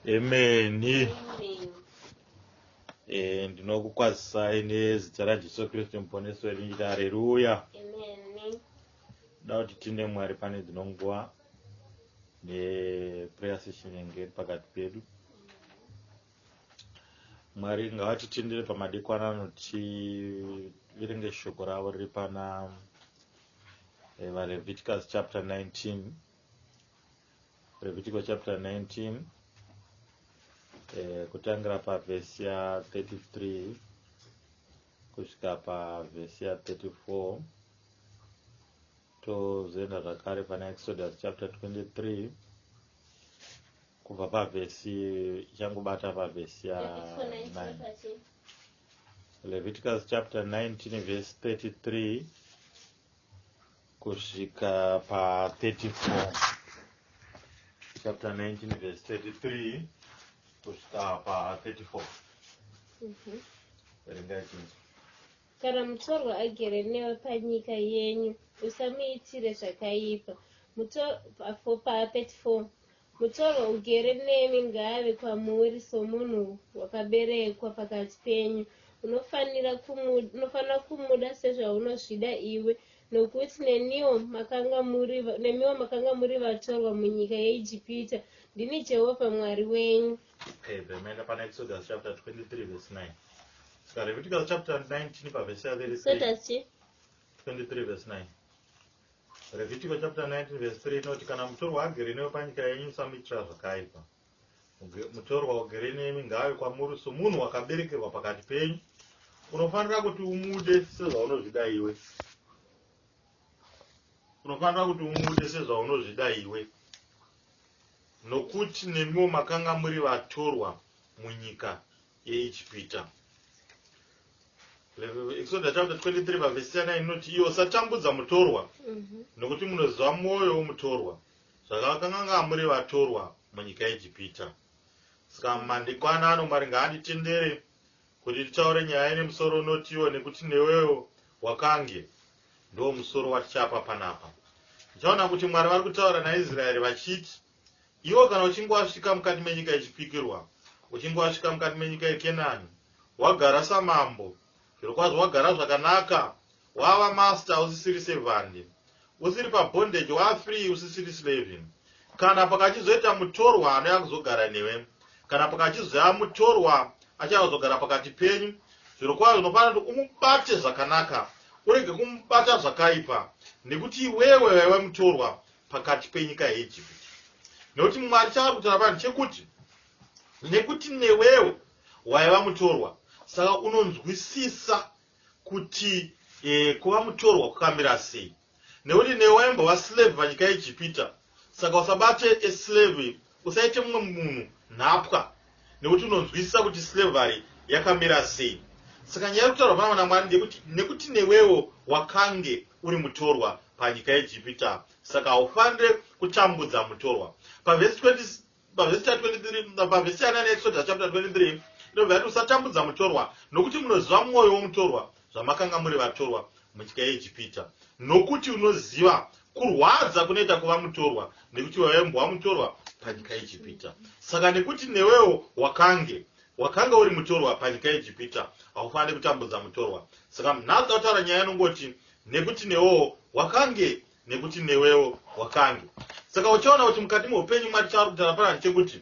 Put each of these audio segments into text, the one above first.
Emeni. E, ndinokukwazisai nezita raJesu Kristu muponesi wedu ndichiti areruya. Da kuti tine Mwari pane dzino nguva neprayer session yenge iri pakati pedu. Mwari ngavatitendere pamadekwana ano tiverenge shoko ravo riri pana eh, vaLeviticus chapter 19. Leviticus chapter 19 eh, kutangira pavhesi ya 33 kusvika pavhesi ya 34 tozoenda zvakare pana Exodus chapter 23 kubva pavhesi ichangobata pavhesi ya 9. Leviticus chapter 19 verse 33 kusvika pa 34. Chapter 19 verse 33 kusvika pa 34. Verengai chinzwa. Kana mutorwa agere newe panyika yenyu, usamuitire zvakaipa. Pa 34. Mutorwa ugere nemi ngaave kwamuri somunhu wakaberekwa pakati penyu. Unofanira unofanira kumuda sezvaunozvida iwe, nokuti neniwo makanga muri nemiwo makanga muri vatorwa munyika yeIjipita. Ndini Jehovha Mwari wenyu. Okay, then maenda pana Exodus chapter 23 verse 9. Saka Leviticus chapter 19 pavhesi ya 33. Exodus chi? 23 verse 9. Leviticus chapter 19 verse 3 inoti kana mutorwa agere newe panyika yenyu usamuitira zvakaipa. Mutorwa ugere nemi ngaave kwamuri somunhu wakaberekerwa pakati penyu. Unofanira kuti umude sezvaunozvida iwe. Unofanira kuti umude sezvaunozvida iwe. Nokuti nemiwo makanga muri vatorwa munyika yeIjipita. Exodus chapter 23 pavhesi ya 9 inoti iwe usatambudza mutorwa nokuti munoziva mwoyo womutorwa zvakakanga muri vatorwa munyika yeIjipita. Saka mandikwana ano Mwari ngaanditendere kuti titaure nyaya ine musoro unotiwo nekuti newewo wakange ndo musoro watichapa panapa. Tichaona kuti Mwari vari kutaura naIsraeri vachiti iwo kana uchinge wasvika mukati menyika yechipikirwa, uchinge wasvika mukati menyika yeKenani, wagara samambo, zvirokwazvo wagara zvakanaka, wava master usisiri servant, usiri pabondage, wava free usisiri slave. Kana pakachizoita mutorwa anouya kuzogara newe, kana pakachizoya mutorwa achauya kuzogara pakati penyu, zvirokwazvo unofanira kuti umubate zvakanaka, urege kumubata zvakaipa, nekuti iwewe waiva mutorwa pakati penyika yeIjipiti. Nekuti Mwari chaari kutaura pano chekuti nekuti newewo waiva mutorwa, saka unonzwisisa kuti kuva mutorwa kwakamira sei. Nekuti newe waimbova slave panyika yeIjipita, saka usabate a slave, usaite mumwe munhu nhapwa, nekuti unonzwisisa kuti slavery yakamira sei. Saka nyaya iri kutaurwa panapa naMwari ndeyekuti nekuti newewo wakange uri mutorwa panyika yeIjipita, saka haufanire kutambudza mutorwa. Pavhesi 20 pavhesi ya 23 pavhesi ya 9 Exodus chapter 23 inobva yati usatambudza mutorwa nokuti munoziva mwoyo womutorwa zvamakanga muri vatorwa munyika yeIjipita, nokuti unoziva kurwadza kunoita kuva mutorwa, nekuti waimbova mutorwa panyika yeIjipita. Saka nekuti newewo wakange uri mutorwa panyika yeIjipita, haufaniri kutambudza mutorwa. Saka nhasi tautaura nyaya inongoti nekuti newewo wakange, nekuti newewo wakange. Saka uchaona kuti mukati meupenyu Mwari chaari kutaura panapa ndechekuti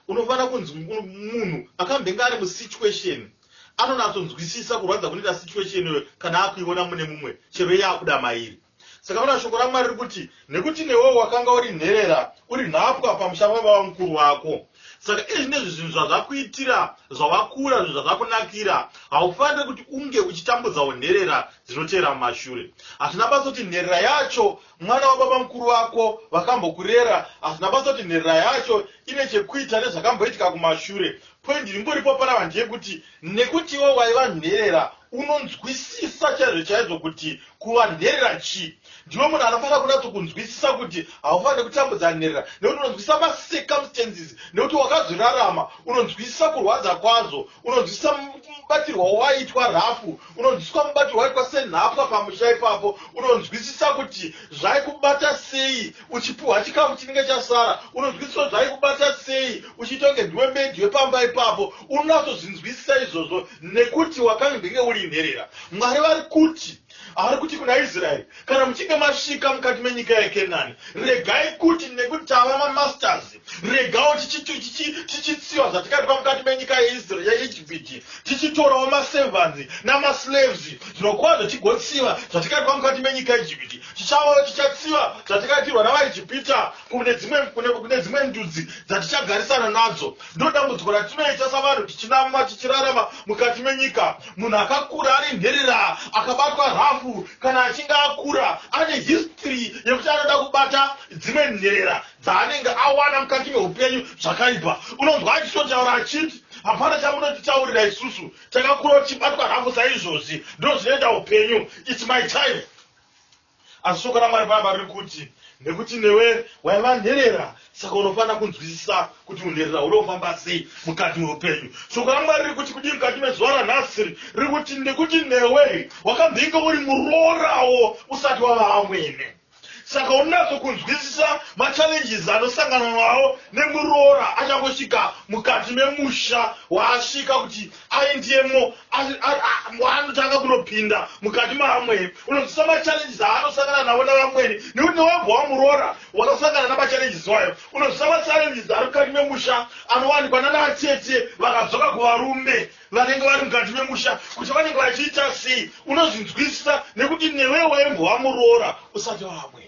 unofanira kunzwi munhu akambenge ari musituation anonatsonzwisisa kurwadza kunoita situation iyoyo kana akuiona mune mumwe chero iye abuda mairi. Saka pana shoko raMwari riri kuti nekuti newewo wakanga uri nherera uri nhapwa pamusha pababa mukuru wako. Saka izvi ndezvi zvinhu zvazvakuitira zvawakura, zvinhu zvazvakunakira. Haufaniri kuti unge uchitambudzawo nherera dzinoteera mumashure. Hazvina basa kuti nherera yacho mwana wababa mukuru vako vakambokurera, hazvina basa kuti nherera yacho ine chekuita nezvakamboitika kumashure. Point ringoripo panapa ndeyekuti nekuti iwe waiva nherera unonzwisisa chaizvo chaizvo kuti kuva nherera chii. Ndiwe munhu anofanira kunatso kunzwisisa kuti haufaniri kutambudza nherera nekuti unonzwisisa macircumstances, nekuti wakazvirarama, unonzwisisa kurwadza kwazvo, unonzwisisa mubatirwo waitwa rafu, unonzwisisa mubatirwo waitwa senhapwa pamusha ipapo, unonzwisisa kuti zvaikubata sei uchipiwa chikafu chinenge chasara, unonzwisisa zvaikubata sei. sei uchiita kunge ndiwe maid wepamba ipapo. Unonyatsozvinzwisisa izvozvo nekuti wakambenge uri nherera. Mwari vari kuti, ari kuti kuna Israeri, kana muchinge masvika mukati menyika yeKenani, regai kuti nekuti tava mamasters, regawo tichitsiva zvatikaitwa mukati menyika yeIjipiti, tichitorawo maservants namaslaves. Zvirokwazvo tigotsiva zvatikaitwa mukati menyika yeIjipiti, tichatsiva zvatikaitirwa navaIjipita kune dzimwe kune dzimwe ndudzi dzatichagarisana nadzo. Ndo dambudziko ratinoita savanhu tichinama tichirarama mukati menyika. Munhu akakura ari nherera, akabatwa rough, kana achinge akura ane history yekuti anoda kubata dzimwe nherera dzaanenge awana mukati meupenyu zvakaipa. Unonzwa achitotaura achiti, "Hapana chamunotitaurira, isusu takakura tichibatwa rough saizvozvi, ndo zvinoita upenyu, it's my time." Asi shoko raMwari panapa riri kuti, nekuti newe waiva nherera, saka unofanira kunzwisisa kuti unherera hunofamba sei mukati meupenyu. Shoko raMwari riri kuti kudii mukati mezuva ranhasi? Riri kuti, nekuti newe wakambinge uri murorawo usati wava amwene, saka unonatsokunzwisisa machallenges anosangana nawo nemuroora achangosvika mukati memusha waasvika kuti aendemo, waanotanga kunopinda mukati maamwene. Unonzwisisa machallenges aanosangana navo navamwene nekuti newabva wamuroora wakasangana namachallenges wayo. Unonzwisisa machallenges ari mukati memusha anowanikwa nanatete vakadzoka kuvarume vanenge vari mukati memusha, kuti vanenge vachiita sei. Unozvinzwisisa nekuti newe waimbova muroora usati wavamwene.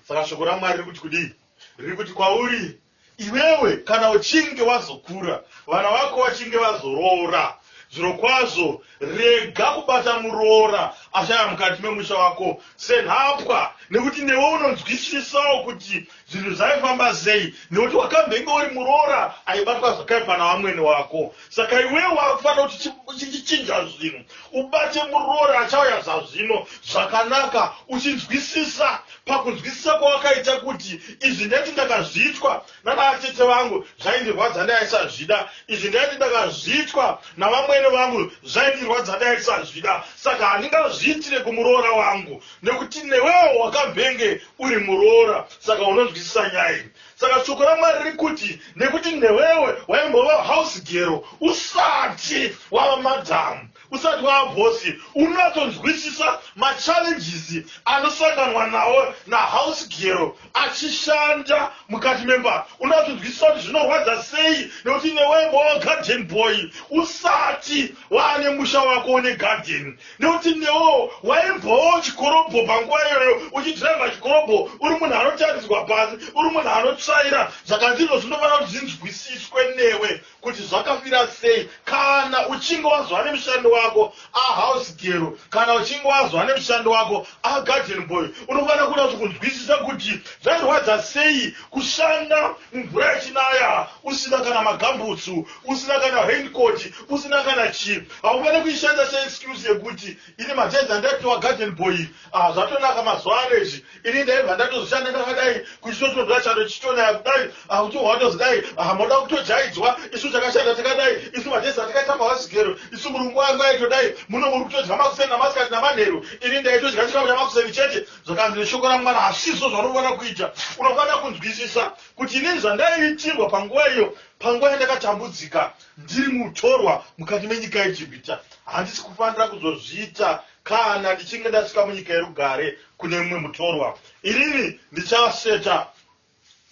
Saka shoko raMwari riri kuti kudii? Riri kuti kwauri iwewe, kana uchinge wazokura, vana vako vachinge vazoroora, zvirokwazvo rega kubata muroora achaya mukati memusha wako senhapwa, nekuti newe unonzwisisawo kuti zvinhu zvaifamba sei, nekuti wakambenge uri muroora aibatwa zvakaipa navamwene wako. Saka iwewe wakufanira kuti uchichinja zvinhu, ubate muroora achauya zvazvino zvakanaka, uchinzwisisa pakunzwisisa kwawakaita kuti izvi ndaiti ndakazviitwa nanaatete vangu zvaindirwadza, ndaisazvida. Izvi ndaiti ndakazviitwa navamwene vangu zvaindirwadza, ndaisazvida. Saka handingazviitire kumuroora wangu, nekuti newewo wakambenge uri muroora, saka unonzwisisa nyaya iyi. Saka shoko raMwari riri kuti, nekuti newewe waimbova house girl usati wava madhamu, usati wava bhosi, unotonzwisisa machallenges anosanganwa nawo nahouse girl achishanda mukati memba. Unotonzwisisa kuti zvinorwadza sei, nekuti newaimbova garden boy usati waane musha wako une garden, nekuti newo waimbovawo chikorobho panguva iyoyo, uchidhiraivha chikorobho, uri munhu anotaridzwa pasi, uri munhu anotsvaira. Zvakanzi izvo zvinofanira kuti zvinzwisiswe newe kuti zvakafira sei kana uchinge wazova nemushando wako ahouse girl, kana uchinge wazova nemushando wako agarden boy. Unofanira kuda kuti kunzwisisa kuti zvairwadza sei kushanda mumvura yechinaya, usina kana magambutsu, usina kana raincoat, usina kana chii. Haufaniri kuishandisa seexcuse yekuti, "Ini madays andaipiwa garden boy, ah, zvatonaka mazuva ano izvi, ini ndaibva ndatozoshanda ndakadai, kuchitotonhora chando chichitonaya kudai, kuti watozidai, moda kutojaidzwa, isu takashanda takadai, isu madays atakaita mahouse girl, isu murungu wangu aitodai, muno muri kutodya makuseni namasikati namanheru, ini ndaitodya chikafu chamakuseni chete." Zvakanzi neshoko raMwari hasizvo zvaunofanira kuita. Unofanira kunzwisisa kuti inini zvandaiitirwa panguva iyo, panguva yandakatambudzika ndiri mutorwa mukati menyika yeIjipita, handisi kufanira kuzozviita kana ndichinge ndasvika munyika yerugare kune mumwe mutorwa. Inini ndichaseta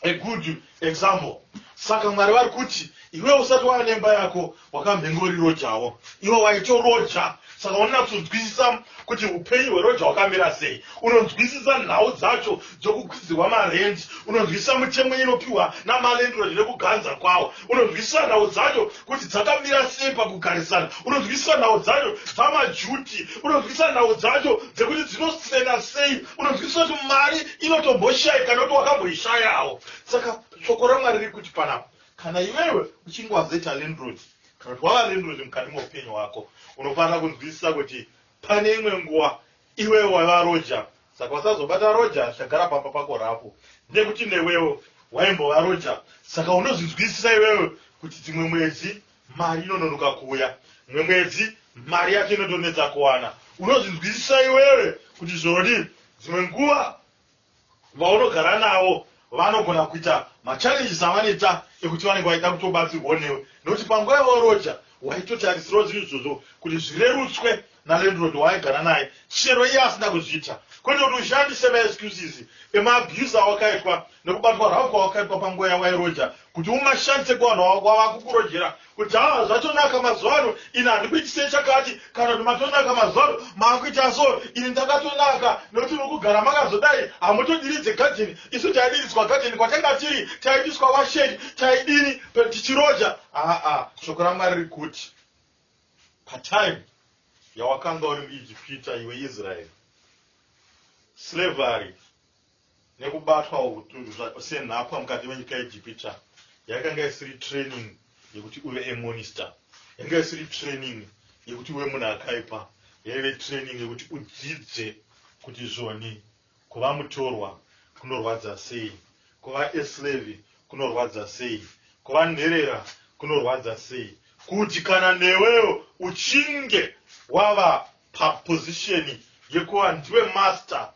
a good example. Saka Mwari vari kuti, iwe usati wava nemba yako wakambenge uri rojawo, iwe waitoroja, saka unonatsonzwisisa kuti upenyu hweroja hwakamira sei. Unonzwisisa nhau dzacho dzokukwidzirwa marendi, unonzwisisa mitemo inopiwa namalandlord nekuganza kwawo, unonzwisisa nhau dzacho kuti dzakamira sei pakugarisana, unonzwisisa nhau dzacho dzamaduty, unonzwisisa nhau dzacho dzekuti dzinosena sei, unonzwisisa kuti mari inotomboshayika nekuti wakamboishayawo. Saka shoko raMwari riri kuti panapa, kana iwewe uchinge wazoita landlord, kana kuti wava landlord mukati meupenyu hwako, unofanira kunzwisisa kuti pane imwe nguva iwewe waiva roja, saka usazobata roja richagara pamba pako rough, nekuti newewo waimbova roja, saka unozvinzwisisa iwewe kuti dzimwe mwedzi mari inononoka kuuya, mumwe mwedzi mari yacho inotonetsa kuwana. Unozvinzwisisa iwewe kuti zvoni dzimwe nguva vaunogara navo. Vanogona kuita machallenges avanoita ekuti vanenge vaida kutobatsirwawo newe, nekuti panguva yavaroja waitotarisirawo zvinhu izvozvo kuti zvirerutswe nalandlord waaigara naye, chero iye asina kuzviita. Kwete kuti ushandise maexcuses emaabuse awakaitwa nekubatwa rau kwawakaitwa panguva yawairoja kuti umashandise kuvanhu wavakukurojera kuti haa, zvatonaka mazuva ano, ini handikuitisei chakati, kana kuti matonaka mazuva ano, maakuita so, ini ndakatonaka nekuti muri kugara makazodai, hamutodiridze gadheni, isu taidiridzwa gadheni kwatanga tiri, taitiswa washeni, taidini tichiroja. Aa, shoko raMwari riri kuti patime yawakanga uri muIjipita, iwe Israeri, slavery nekubatwa senhapwa mukati menyika yeIjipita yakanga isiri training yekuti uve amonster, yanga isiri training yekuti uve munhu akaipa, yaive training yekuti udzidze kuti zvoni kuva mutorwa kunorwadza sei, kuva aslave kunorwadza sei, kuva nherera kunorwadza sei, kuti kana newewo uchinge wava paposition yekuva ndiwe master,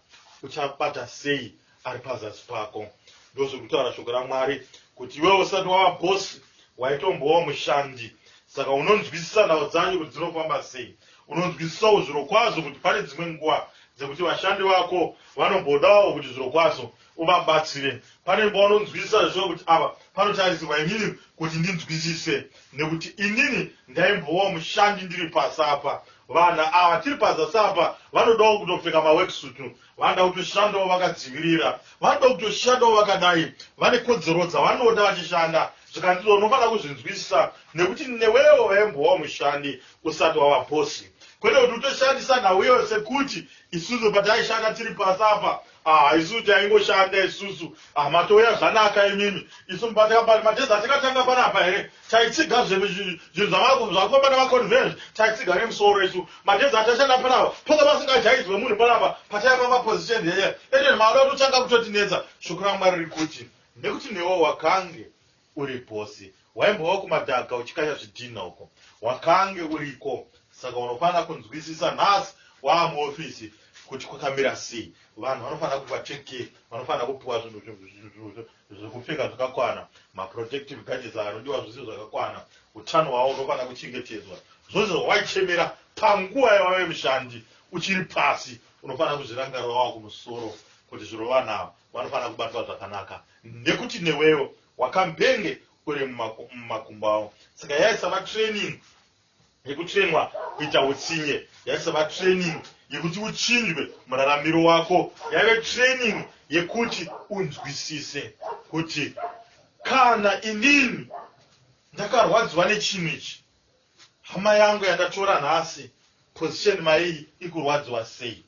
uchabata sei ari pazasi pako. Ndozvekutaura shoko raMwari kuti iwewe usati wava bosi, waitombovawo mushandi, saka unonzwisisa nhau dzanyu kuti dzinofamba sei. Unonzwisisawo zviro kwazvo kuti pane dzimwe nguva dzekuti vashandi vako vanombodawo kuti zviro kwazvo uvabatsire. Pane nguva unonzwisisa zvishuwa kuti ava panotarisirwa inini kuti ndinzwisise, nekuti inini ndaimbovawo mushandi ndiri pasi apa. Vanhu ava tiri pazasi apa vanodawo kutopfeka maworksuit, vanoda kutoshandawo vakadzivirira, vanoda kutoshandawo vakadai, vane kodzero dzavanoda vachishanda. Zvikanzi unofanira kuzvinzwisisa nekuti newewo vaimbovawo mushandi usati wava bosi, kwete kuti utoshandisa nhau iyoyo sekuti isusu pataishanda tiri pasi apa, ah, isusu taingoshanda isusu, ah, matouya zvanaka imimi, isu matezi atakatanga panapa here, taitsiga zvinhu zvakufamba nemaconveyors, taitsiga nemusoro isu. Matezi atashanda panapa panga pasingajaidzwe munhu panapa pataiva maposition yeye ende mauda kutotanga kutotinetsa. Shoko raMwari riri kuti nekuti newo wakange uri bosi, waimbova kumadhaka uchikanya zvidhina uko, wakange uriko, saka unofanira kunzwisisa nhasi waamuofisi kuti kwakamira sei. Vanhu vanofanira kupiwa take care, vanofanira kupiwa zvinhu zvekupfeka zvakakwana, maprotective gadgets anodiwa zvose zvakakwana, utano hwavo hunofanira kuchengetedzwa. Zvose zvawaichemera panguva yawave mushandi uchiri pasi, unofanira kuzvirangarira wava kumusoro kuti zviro vanhu ava vanofanira kubatwa zvakanaka, nekuti newewo wakambenge uri mumakumbo avo. Saka yaisava training yekutrainwa kuita utsinye, yaisava training yekuti uchinjwe muraramiro wako, yaive training yekuti unzwisise kuti kana inini ndakarwadziwa nechinhu ichi, hama yangu yandatora nhasi position maiyi ikurwadziwa sei,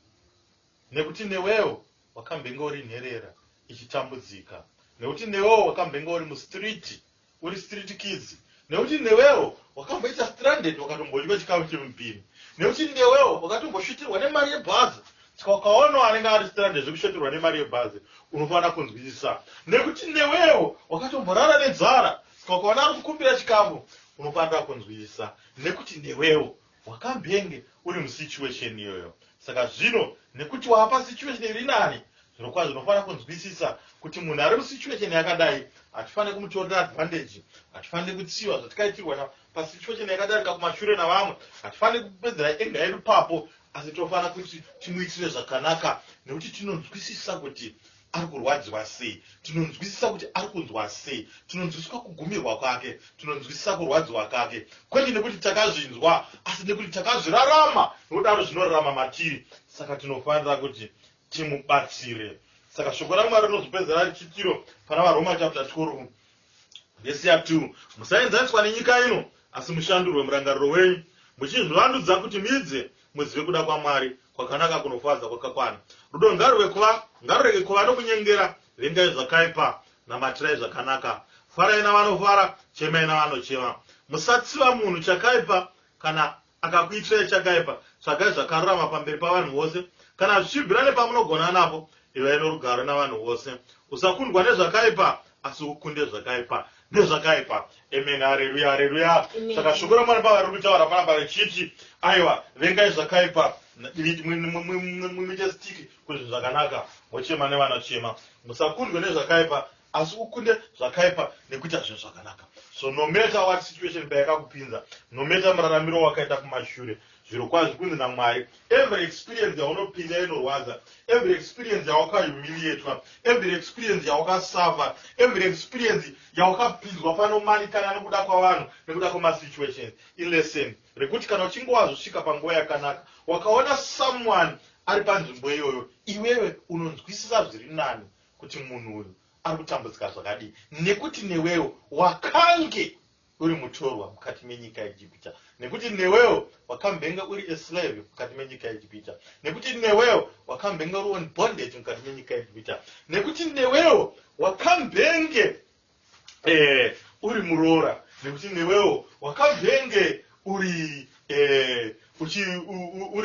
nekuti newewo wakambenge uri nherera ichitambudzika, nekuti newewo wakambenge uri mustreet, uri street kids, nekuti newewo wakamboita stranded, wakatombodya chikafu chemubhini, nekuti newewo wakatomboshutirwa nemari yebhazi. Saka ukaonawo anenge ari stranded zvekushutirwa nemari yebhazi, unofanira kunzwisisa, nekuti newewo wakatomborara nenzara. Saka ukaona ari kukumbira chikafu, unofanira kunzwisisa, nekuti newewo wakambenge uri musituation iyoyo. Saka zvino nekuti wava pasituation iri nani, zvirokwazvo unofanira kunzwisisa kuti munhu ari musituation yakadai hatifaniri kumutorera advantage, hatifaniri kutsiva zvatikaitirwa pasituation yakadarika kumashure navamwe, hatifaniri kupedzera anger yedu papo, asi tofanira kuti timuitire zvakanaka nekuti tinonzwisisa kuti ari kurwadziwa sei, tinonzwisisa kuti ari kunzwa sei, tinonzwisisa kugumirwa kwake, tinonzwisisa kurwadziwa kwake, kwete nekuti takazvinzwa, asi nekuti takazvirarama, nokudaro zvinorarama matiri. Saka tinofanira kuti timubatsire. Saka shoko raMwari rinozopedzera richitiro pana vaRoma chapter 12 vhesi ya2: "Musaenzaniswa nenyika ino, asi mushandurwe murangariro wenyu muchizvivandudza, kuti muidze muzive kuda kwaMwari, kwakanaka, kunofadza, kwakakwana. Rudo ngarurege kuva nokunyengera. Vengai zvakaipa, namatirai zvakanaka. Farai navanofara, chemai navanochema. Musatsiva munhu chakaipa kana akakuitirai chakaipa. Tsvagai zvakarurama pamberi pavanhu vose. Kana zvichibvira nepamunogona napo, ivai norugare navanhu vose. Usakundwa nezvakaipa, asi ukunde zvakaipa nezvakaipa." Amen, hareruya, hareruya. Saka shoko raMwari pava riri kutaura panapa richiti aiwa, vengai zvakaipa, muite stick kuzvinhu zvakanaka, mochema nevanochema. Musakundwe nezvakaipa. Asi ukunde zvakaipa nekuita zvinhu zvakanaka. So no matter what situation payakakupinza, no matter muraramiro wakaita kumashure, zvirokwazvo kunzi naMwari, every experience yaunopinda inorwadza, every experience yawakahumiliatwa, every experience yawakasuffer, every experience yawakapinzwa panomanikana nekuda kwavanhu, nekuda kwemasituations, ilesson rekuti kana uchinge wazosvika panguva yakanaka, wakaona someone ari panzvimbo iyoyo, iwewe unonzwisisa zviri nani kuti munhu uyu ari kutambudzika zvakadii, nekuti newewo wakange uri mutorwa mukati menyika yeEgipita, nekuti newewo wakambenge uri a slave mukati menyika yeEgipita, nekuti newewo wakambenge uri on bondage mukati menyika yeEgipita, nekuti newewo wakambenge uri muroora, nekuti newewo wakambenge uri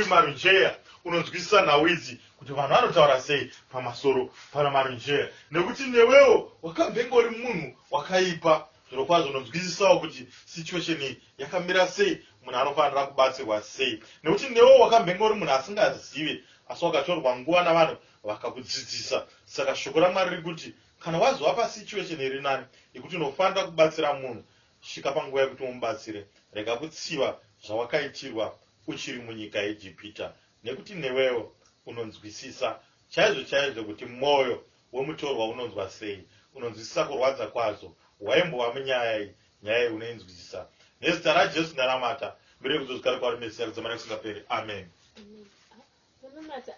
marunjeya, unonzwisisa nhau idzi kuti vanhu vanotaura sei pamasoro pana marunjeya, nekuti newewo wakambenge uri munhu wakaipa. Zvirokwazvo unonzwisisawo kuti situation iyi yakamira sei, munhu anofanira kubatsirwa sei, nekuti newewo wakambenge uri munhu asingazivi, asi wakatorwa nguva navanhu vakakudzidzisa. Saka shoko raMwari riri kuti kana wazova pasituation iri nani yekuti unofanira kubatsira munhu, svika panguva yekuti umubatsire. Rega kutsiva zvawakaitirwa uchiri munyika yeEgipita, nekuti newewo unonzwisisa chaizvo chaizvo kuti mwoyo wemutorwa unonzwa sei, unonzwisisa kurwadza kwazvo. Waimbova munyaya iyi, nyaya iyi unoinzwisisa. Nezita raJesu ndanamata, mberi yekuzozvikare kwaari Mesiya kudzamara kusingaperi. Amen. Munamata.